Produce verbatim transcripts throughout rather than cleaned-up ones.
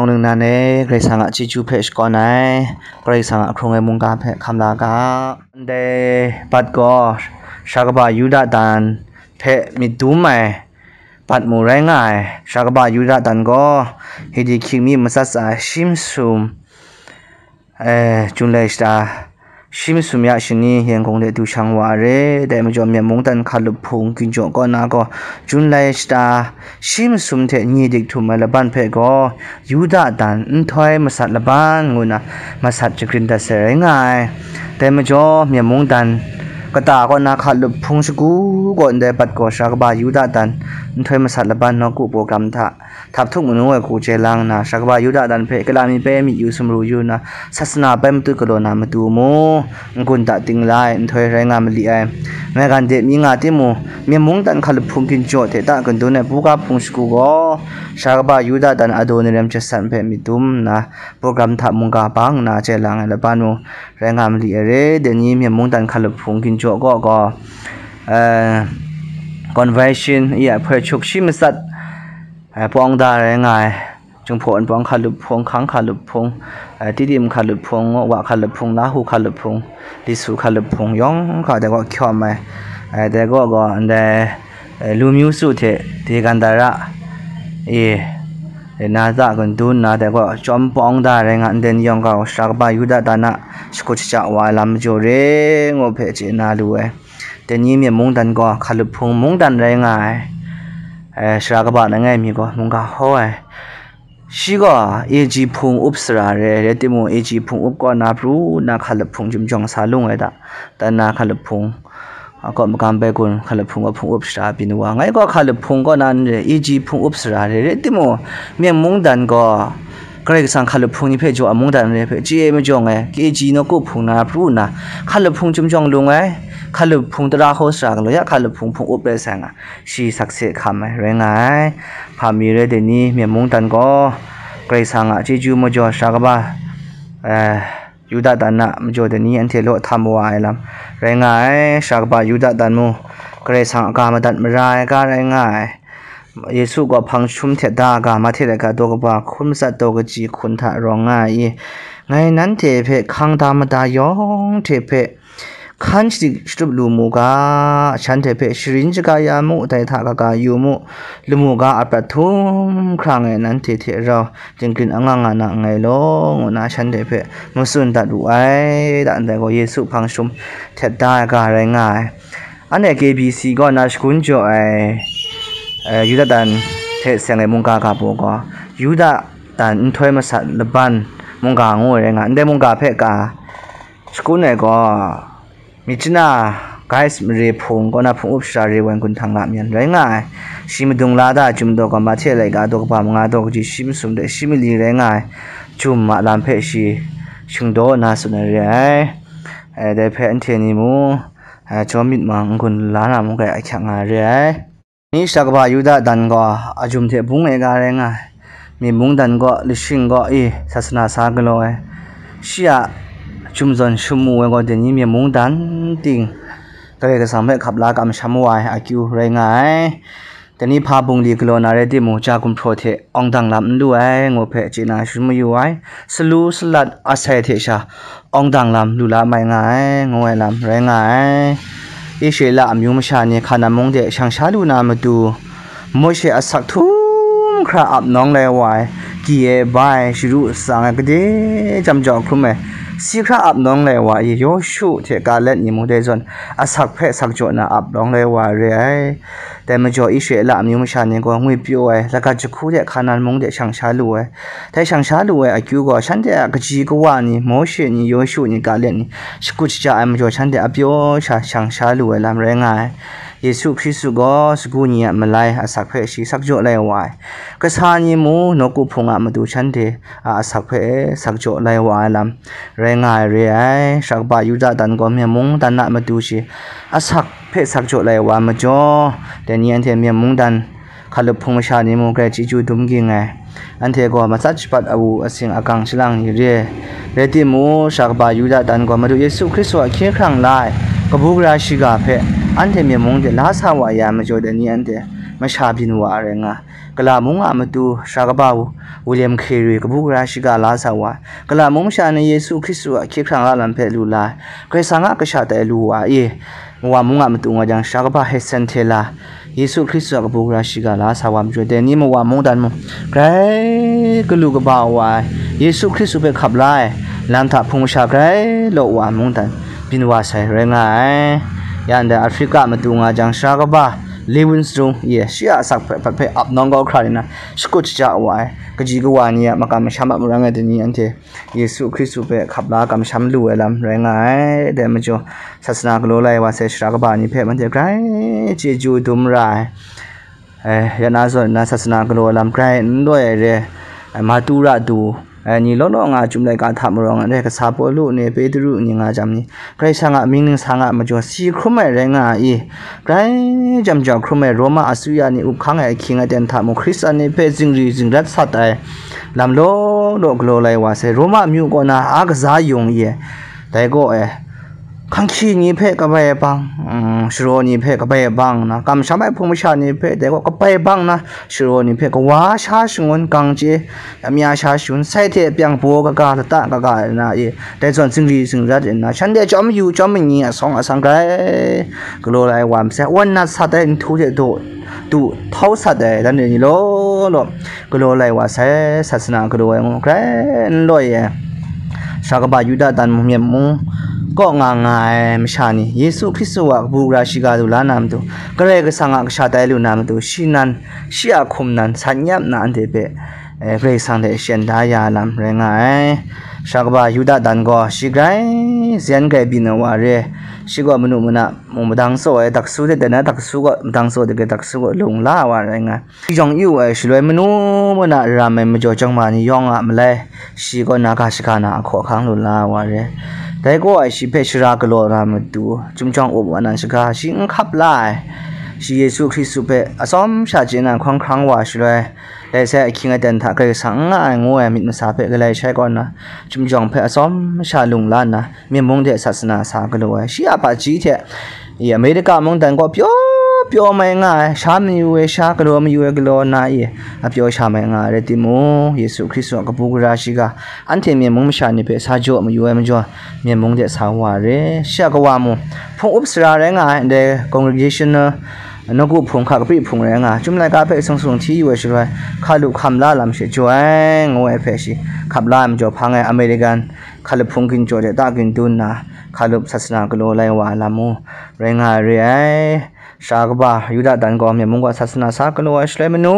Ningnan e, Karai Kasang a chyeju hpe shakawn ai, Karai Kasang a hkrung ai mungga hpe hkam la ga. Ndai bat gaw, sara kaba Yuda dan hpe myit dum ai bat mung rai nga ai. Sara kaba Yuda dan gaw, Hidi hkying mi matsat tsa ai shi masum, eh, Jun lai shata shi masum ya shani Yangon de du shang wa ai re. Dai majaw, Myen mungdan hkalup hpung ginjaw kaw na gaw, Jun lai shata shi masum hte ni dik htum ai laban hpe gaw, Yuda dan nhtoi masat laban ngu na masat jagrin dat sai rai nga ai. Dai majaw, Myen mungdan kata kaw na hkalup hpung shagu gaw ndai bat gaw, sara kaba Yuda dan nhtoi masat laban nawku program hta, htap htuk manu ai hku chye lang nna, sara kaba Yuda dan hpe kala mi pai myit yu sumru yu nna, sasana pai matut galaw na matu mu, n-gun ta ting la ai nhtoi rai nga mali ai. Maigan de mi nga timung, Myen mungdan hkalup hpung ginjaw hte ta gun dun ai buga hpung shagu gaw, sara kaba Yuda dan adaw ni rem jasan hpe myit dum nna, program hta mungga bang nna chye lang ai laban mung rai nga mali ai re. Dai ni Myen mungdan hkalup hpung ginjaw kaw gaw, eh, convention, i a hpoi chuk shi matsat, eh, pawng da rai nga ai. Jinghpaw Wunpawng hkalup hpung, Hkang hkalup hpung, eh, Tidim hkalup hpung, Wa hkalup hpung, Lahu hkalup hpung, Lisu hkalup hpung yawng hkra dai kaw hkyawm ai. Eh, dai kaw gaw ndai, eh, Lu Myu Su hte Degandara, e, na ta gun dun nna, dai kaw chyawm pawng da rai nga ndai ni yawng gaw, sara kaba Yuda dan a shakut shaja wa ai lam majaw re ngu hpe chye na lu ai. Dai ni Myen mungdan gaw hkalup hpung mungdan rai nga ai. Eh, sara kaba langai mi gaw mungga hkaw ai. Shi gaw A G hpung up sara re, rai timung, A G hpung up kaw na pru nna hkalup hpung chyum jawng sa lung ai da. Dan na hkalup hpung a kaw magam bai gun, hkalup hpung gaw hpung up sara byin wa. Ngai gaw hkalup hpung kaw na n re, A G hpung up sara re, rai timung, Myen mungdan gaw Karai Kasang hkalup hpung ni hpe jaw a mungdan re hpe chye ai majaw, ngai A G nawku hpung na pru nna hkalup hpung chyum jawng lung ai. Hkalup hpung tara hkaw sara galaw ya, hkalup hpung hpung up rai sai nga, shi sakse hkam ai rai nga ai. Hpa mi rai dai ni, Myen mungdan gaw Karai Kasang a chyeju majaw sara kaba, eh, Yuda dan a majaw dai ni anhte law htam wa ai lam rai nga ai. Sara kaba Yuda dan mung Karai Kasang a ga madat mara ai ga rai nga ai. Yesu gaw hpang jahtum htet da ai ga, Mahte laika daw kaba hkun matsat daw kaji hkun hta rawng nga ai i, ngai nanhte hpe hkang da mada yawng hte hpe hkan shadik shatup lu mu ga, shanhte hpe sharin shaga ya mu, dai hta kaga yu mu, lamu ga a prat htum hkra ngai nanhte hte rau dinggrin anga nga na nngai law, ngu na shanhte hpe matsun dat wu ai. Da ndai gaw Yesu hpang jahtum htet da ai ga rai nga ai. Anhte K B C kaw na shagun jaw ai, eh, Yuda dan hte seng ai mungga ga baw gaw, Yuda dan nhtoi masat laban mungga ngu ai rai nga, ndai mungga hpe ka shagun ai gaw, Myitkyina Gais mare hpung kaw na hpung up sara re wan gun htang la myan rai nga ai. Shi madung la da ai Chyum daw ga, Mahte laika daw kaba manga daw kaji shi masum de shi mali rai nga ai Chyum a lam hpe shi shingdaw nna tsun ai re ai. Eh, dai hpe anhte ni mung, eh, jaw myit mang n-gun la na mung kai ahkyak nga ai re ai. Ni sara kaba Yuda dan gaw a jum hte bung ai ga rai nga ai. Myen mungdan gaw lashing gaw i sasana sa galaw ai. Shi a Chyum zawn shum mu ai gaw, dai ni Myen mungdan ting Karai Kasang hpe hkap la kamsham wa ai akyu rai nga ai. Dai ni hpa bungli galaw na rai timung, ja gumhpraw hte awng dang lam n lu ai, ngu hpe chye na shangun mayu ai. Salu salat asai hte sha awng dang lam lu la mai nga ai, ngu ai lam rai nga ai. Israela amyu masha ni Hkanan mung de shang sha lu na matu, Mawshe asak htum hkra ap nawng lai wa ai, gyi e, ba e, sharu tsang ai, gade jam jau hkrum ai, si hkra ap nawng lai wa ai, Yawshu hte Kaleb ni mung dai zawn asak hpe sak jaw na ap nawng lai wa ai re ai. Dai majaw, Israela amyu masha ni gaw ngwipyaw ai, lagat jahku de Hkanan mung de shang sha lu ai. Dai shang sha lu ai akyu gaw, shanhte a kaji kawa ni, Mawshe ni, Yawshu ni, Kaleb ni, shakut shaja ai majaw, shanhte a pyaw sha shang sha lu ai lam rai nga ai. Yesu Hkristu gaw sagu ni a malai asak hpe shi sak jaw lai wa ai. Kasa ni mung nawku hpung a matu shanhte a asak hpe sak jaw lai wa ai lam rai nga ai re ai. Sara kaba Yuda dan gaw Myen mungdan a matu shi asak hpe sak jaw lai wa ai majaw, dai ni anhte Myen mungdan hkalup hpung masha ni mung grai chyeju dum ging ai. Anhte gaw matsat shapat awu asing agang shalang ni re ai. Rai timung, sara kaba Yuda dan gaw Madu Yesu Hkristu a hkye hkrang la ai kabu gara shiga hpe anhte Myen mung de la sa wa ya ai majaw, dai ni anhte masha byin wa ai rai nga ai. Gala mung a matu sara kaba William Carey kabu gara shiga la sa wa ai. Gala mung masha ni Yesu Hkristu a hkye hkrang la lam hpe lu la ai. Karai Kasang a kasha tai lu wa ai. Mawa mung a matu nga jang sara kaba Hudson Taylor, Yesu Hkristu a kabu gara shiga la sa wa ai majaw, dai ni Mawa mungdan mung grai galu kaba wa ai, Yesu Hkristu hpe hkap la ai, lam hta hpung masha grai law wa ai mungdan byin wa sai rai nga ai. Ya ndai Africa matu nga jang sara kaba Livingstone, ye, shi a asak hpe, hpe ap nawng kau hkra ni na shakut shaja wa ai, kaji kawa ni a makam masham a marang e dai ni anhte Yesu Hkristu hpe hkap la kamsham lu ai lam rai nga ai. Dai majaw, sasana galaw lai wa sai sara kaba ni hpe, anhte grai chyeju dum ra ai. Eh, ya na zawn na sasana galaw ai lam grai n loi ai re, eh, Matura du, eh, ni law law nga Chyum laika hta marawng ai, Kasa Pawlu ni, Petru ni nga jam ni, Karai Kasang a mying ningsang a majaw si hkrum ai rai nga ai, grai jam jau hkrum ai Roma asuya ni up hkang ai ahkying aten hta mung, Hkristan ni hpe zingri zingrat sat ai lam law law galaw lai wa sai, Roma amyu kaw na a kaza yung ye, dai gaw e, hkanghki ni hpe kabai bang, mm, sharaw ni hpe kabai bang na, kamsham ai hpung masha ni hpe dai gaw kabai bang na, sharaw ni hpe kawa sha shangun, gang chye amya sha shangun, sai hte pyang baw kaga lata kaga na e, dai zawn zingri zingrat nna, shanhte chyawm mayu chyawm manyi asawng asang grai galaw lai wa masai, wan nat sat ai nhtu hte daw du htau sat ai, dan ni law law galaw lai wa sai, sasana galaw ai ngu grai n loi ai. Sara kaba Yuda dan mung myit mung kaw nga nga ai masha ni, Yesu Hkristu a kabu gara shiga du la na matu, Karai Kasang a kasha tai lu na matu, shi nan, shi a hkum nan san nyap na anhte hpe, eh, Karai Kasang hte shen da ya lam rai nga ai. Sara kaba Yuda dan gaw shi grai zen grai byin ai wa re, shi gaw manu mana mung madang tsaw ai, daksu hte dan ai daksu gaw madang tsaw de ge daksu gaw lung la ai wa rai nga ai. Shi jawng yu ai shaloi manu mana ram ai majaw chyawm ma ni yawng a malai, shi kaw na ga shaga na ahkaw ahkang lu la wa re. Dai gaw ai shi hpe shara galaw na matu, Chyum jawng up wa nan shaga shi n hkap la ai. Shi Yesu Hkristu hpe atsawm sha chye na hkawng hkrang wa shaloi, dai sai ahkying aten hta Karai Kasang n nga ai ngu ai myit masa hpe galai shai kaw nna, Chyum jawng hpe atsawm sha lung la nna, myit mung de sasana sa galaw ai. Shi a hpaji hte, i, Amerika mungdan gaw pyaw pyaw mai nga ai, sha mayu ai sha, galaw mayu ai galaw na, i, a pyaw sha mai nga ai rai timung, Yesu Hkristu a kabu gara shiga, anhte myit mung masha ni hpe sa jaw mayu ai majaw, myit mung de sa wa re. Shi a kawa mung, hpung up sara rai nga ai, ndai congregational nawku hpung hka kapri hpung rai nga ai, Chyum laika hpe sung sung hti yu ai shaloi, hkalup hkam la lam she jaw ai, ngu ai hpe shi hkap la ai majaw, hpang e American hkalup hpung ginjaw de ta gindun nna, hkalup sasana galaw lai wa ai lam mung rai nga ai re ai. Sara kaba Yuda dan gaw myit mung gaw sasana sa galaw ai shaloi manu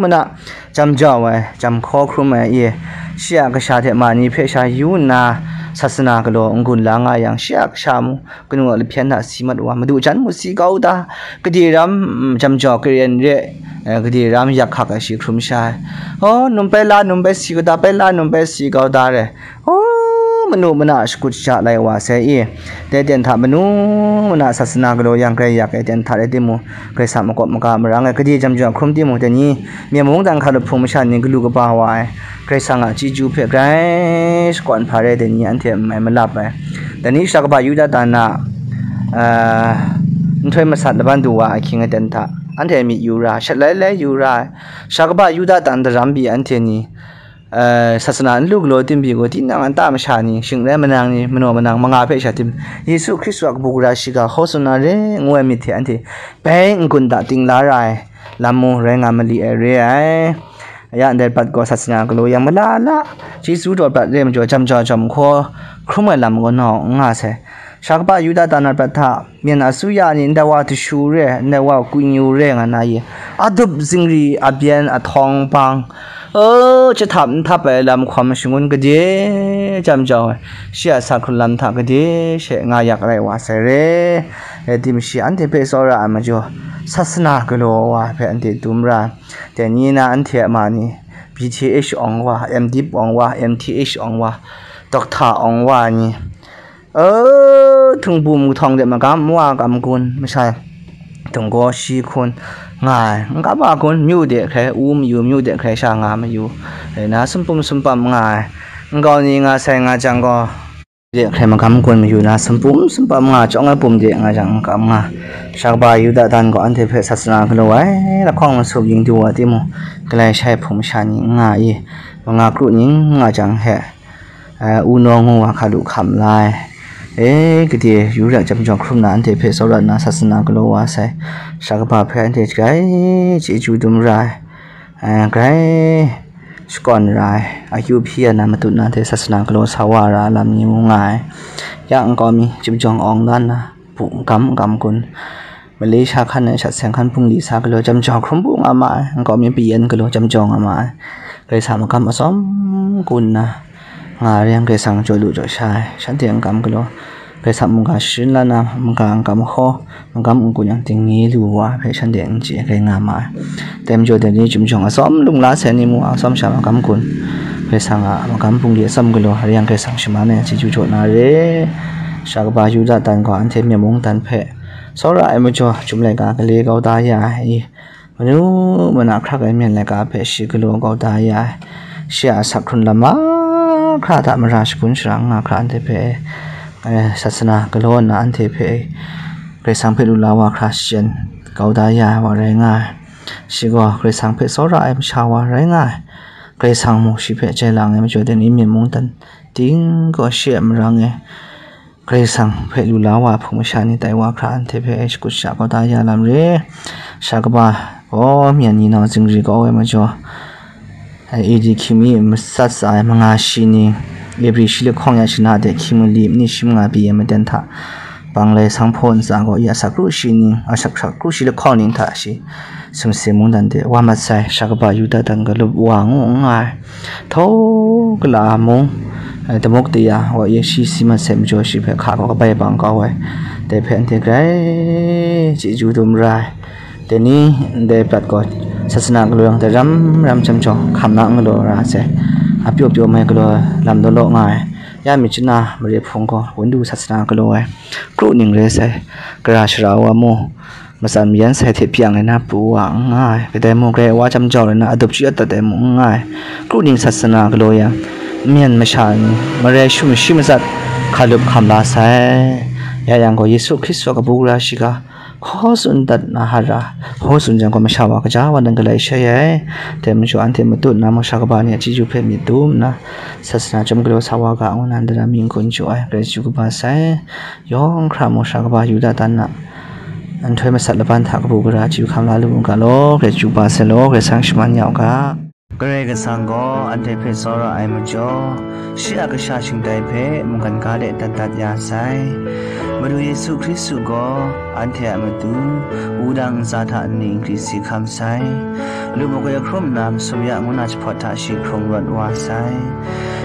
mana jam jau ai, jam hkaw hkrum ai, i, shi a kasha hte ma ni hpe sha yu nna, sasana galaw n-gun la nga yang, shi a kasha mung kanu a lahpyen hta si mat wa, madu jan mu si kau ta, gade ram, mm, jam jau karen re, eh, gade ram yak hkak ai shi hkrum sha ai. Oh, num bai la, num bai si kau ta, bai la, num bai si kau ta re. Oh, manu mana shakut shaja lai wa sai i. Dai ten hta manu mana sasana galaw yang grai yak ai ten hta rai timung, Karai Kasang makawp maga marang ai, gade jam jau hkrum timung, dai ni myit mung dan hkalup hpung masha ni galu kaba wa ai, Karai Kasang a chyeju hpe grai shakawn hpa rai, dai ni anhte n mai malap ai. Dai ni sara kaba Yuda dan a, ah, nhtoi masat laban du wa ai ahkying aten hta, anhte myit yu ra, shat lai lai yu ra ai. Sara kaba Yuda dan daram pyi anhte ni, eh, sasana n lu galaw tim pyi gaw, tinang a nta masha ni, shingrai manang ni, manaw manang manga hpe sha tim, Yesu Hkristu a kabu gara shiga hkaw tsun na re, ngu ai myit hte anhte bai n-gun da ting la ra ai lam mung rai nga mali ai re ai. Ya ndai prat gaw sasana galaw yang malala, Yesu daw prat re majaw, jam jau jam hkaw hkrum ai lam gaw nau n nga sai. Sara kaba Yuda dan na prat hta, myen asuya ni ndai wa dashu re, ndai wa kungyu re nga na ye, adup zingri abyen ahtawng bang, o, jahtap n htap ai lam hkawm shangun gade jam jau ai, shi a sa hkrun lam hta gade she nga yak rai wa sai re. Rai tim, shi anhte hpe tsawra ai majaw, sasana galaw wa hpe anhte dum ra ai. Dai ni na anhte a ma ni, B Th awng wa, M Div awng wa, M Th awng wa, Doctor awng wa ni, o, htungbum kahtawng de magam wa gam gun, masha htung gaw shi hkun nga ai, n kap wa kun, myu de hkrai u mayu, myu de hkrai sha nga mayu, rai na sumpum sumpam nga ai, nkau ni nga sai nga jang gaw, de hkrai magam gun mayu na, sumpum sumpam nga, chyawng ai pum de nga jang, n kam nga. Sha kaba Yuda dan gaw anhte hpe sasana galaw ai lahkawng masum yin du wa timung, galai shai hpung masha ni n nga i, manga kru ning nga jang he, eh, u naw ngu wa hka lu hkam la ai. E, gade yu ra jam jawng hkrum na anhte hpe tsawra nna sasana galaw wa sai. Sha kaba hpe anhte grai chyeju dum ra ai, eh, grai shakawn ra ai, akyu hpyi ai na matut na hte sasana galaw sa wa ra ai lam ni mu nga ai. Ya nkau mi jim jawng awng dan na, bu gam gam gun, Malaysia hkan ai shat seng hkan hpung li sa galaw jam jawng hkrum bu nga ma ai, nkau mi payen galaw jam jawng nga ma ai. Grai sa magam atsawm kun na, nga re yang Karai Kasang jaw lu jaw sha ai, shanhte n kam galaw, Karai Kasang mungga sharin la na, mungga n kam hkaw, magam n kun yang ting nge lu wa hpe shanhte n chye, rai nga ma ai. Dai majaw dai ni chyum jawng atsawm lung la sai ni mu, atsawm sha magam kun, Karai Kasang a magam bungli atsawm galaw, rai yang Karai Kasang shaman ai chyeju jaw na re. Sha kaba Yuda dan gaw anhte myen mung dan hpe tsawra ai majaw, chyum laika gale kau da ya ai. Manu mana hkrak ai myen laika hpe shi galaw kau da ya ai. Shi a asak hkrun lam mahkra hta mara shagun sharang nga hkra anhte hpe, eh, sasana galaw nna anhte hpe Karai Kasang hpe lu la wa hkra shachyen kau da ya ai wa rai nga ai. Shi gaw Karai Kasang hpe tsawra ai masha wa rai nga ai. Karai Kasang mung shi hpe jai lang ai majaw, dai ni myen mung dan ting gaw shi a marang e Karai Kasang hpe lu la wa ai hpung masha ni tai wa hkra anhte hpe shakut sha kau da ya lam re. Sha kaba gaw myen ni nau zingri kau ai majaw, A D hkying mi matsat tsa ai manga shi ni, Ebri shi lahkawng ya shana de hkying mali manit shi manga pyi ai maten hta, bang lai sanghpaw ntsa gaw ya asak kru shi ni, asak kru shi lahkawng ning hta shi sumsing mungdan de wa mat sai. Sha kaba Yuda dan galup wa ngu n nga ai. Htau kala mung, eh, damuk daya wa ya shi si mat sai majaw, shi hpe hka gaw kabai bang kau ai. Dai hpe anhte grai chyeju dum ra ai. Dai ni, ndai prat gaw sasana galaw yang dai ram ram chyam jaw, hkam na n galaw ra sai. A pyaw pyaw mai galaw lam law law nga ai. Ya mi chana mare hpung gaw, Wundu sasana galaw ai kru ning rai sai. Gara shara wa mu, matsan mayan sai hte pyang ai na pru wa n nga ai. Kadai mung grai wa chyam jau rai na, adup chyu adat ai mung n nga ai. Kru ning sasana galaw yang, n myen masha ni, marai shu mashi matsat hkalup hkam la sai. Ya yang gaw, Yesu Hkristu a kabu gara shiga, hkaw tsun dat na hara, hkaw tsun jang gaw, masha wa kaja wa nan galai shai ai. Dai majaw anhte matut na masha kaba ni a chyeju hpe myit dum nna, sasana chyawm galaw sa wa ga, ngu nan dara mi n-gun jaw ai, grai chyeju kaba sai. Yawng hkra masha kaba Yuda dan na nhtoi masat laban hta kabu gara chyeju hkam la lu u ga law, grai chyeju kaba sai law, Karai Kasang shaman ya u ga. Karai Kasang gaw anhte hpe tsawra ai majaw, shi a kasha shingtai hpe mungkan ga de dat dat ya sai. Madu Yesu Hkristu gaw anhte a matu wudang ntsa hta nni nkri si hkam sai. Lu magwi hkrum nna masum ya ngu na jahpawt hta shi hkrung rawt wa sai.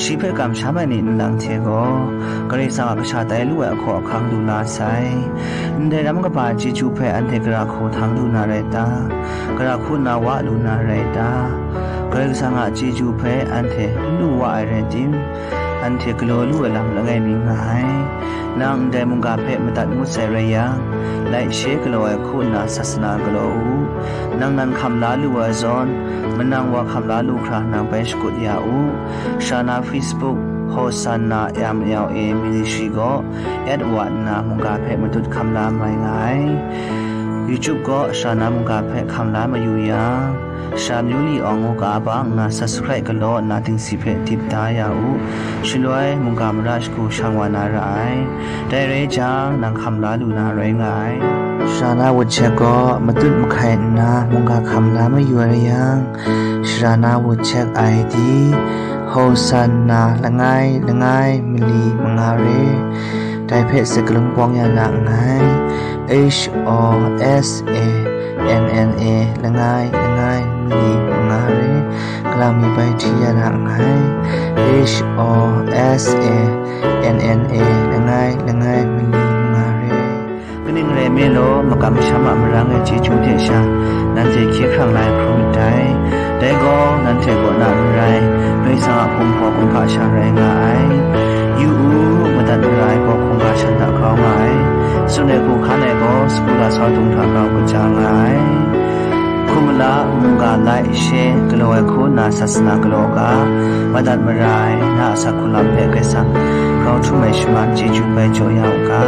Shi hpe kamsham ai ni nlang hte gaw, Karai Kasang a kasha tai lu ai ahkaw ahkang lu la sai. Ndai ram kaba chyeju hpe anhte gara hku htang lu na rai ta? Gara hku nna wa lu na rai ta? Karai Kasang a chyeju hpe anhte n lu wa ai rai tim, anhte galaw lu ai lam langai mi nga ai. Nang ndai mungga hpe madat ngut sai rai yang, laishe galaw ai hku nna sasana galaw u. Nang nan hkam la lu ai zawn, manang wa hkam la lu hkra nang bai shakut ya u. Sha na Facebook, Hosanna M L A Ministry gaw at wa nna mungga hpe matut hkam la mai nga ai. YouTube gaw sha na mungga hpe hkam la mayu yang, Sha Myu Li Awng ngu ga bang nna subscribe galaw nna dingsi hpe dip da ya u. Shaloi mungga mara shagu shang wa na ra ai. Dai rai jang, nang hkam la lu na rai nga ai. Sha na WhatsApp gaw matut mahkai nna mungga hkam la mayu ai rai yang, Sha na WhatsApp I D, Hosanna langai langai mali manga re. Dai hpe se kalun pawng ya na nngai. H O S A N N A langai langai mali manga re. Kalang mi bai hti ya na nngai. H O S A N N A langai langai mali manga re. Kaning rai nme law, makam masham a marang ai chyeju hte sha, nanhte hkye hkrang la ai hkrum myit dai. Dai gaw, nanhte kaw na n rai, Karai Kasang a hkum hpaw hkungga sha rai nga ai. Yu u, madat mara ai gaw hkungga shan hta grau nga ai. Tsun ai hku hkan ai gaw, sagu lasau dung hta grau kaja nga ai. Hkum mala, mungga Like, share, galaw ai hku nna sasana galaw u ga, madat mara ai na a asak hku lam hpe Karai Kasang grau htum ai shaman chyeju bai jaw ya u ga.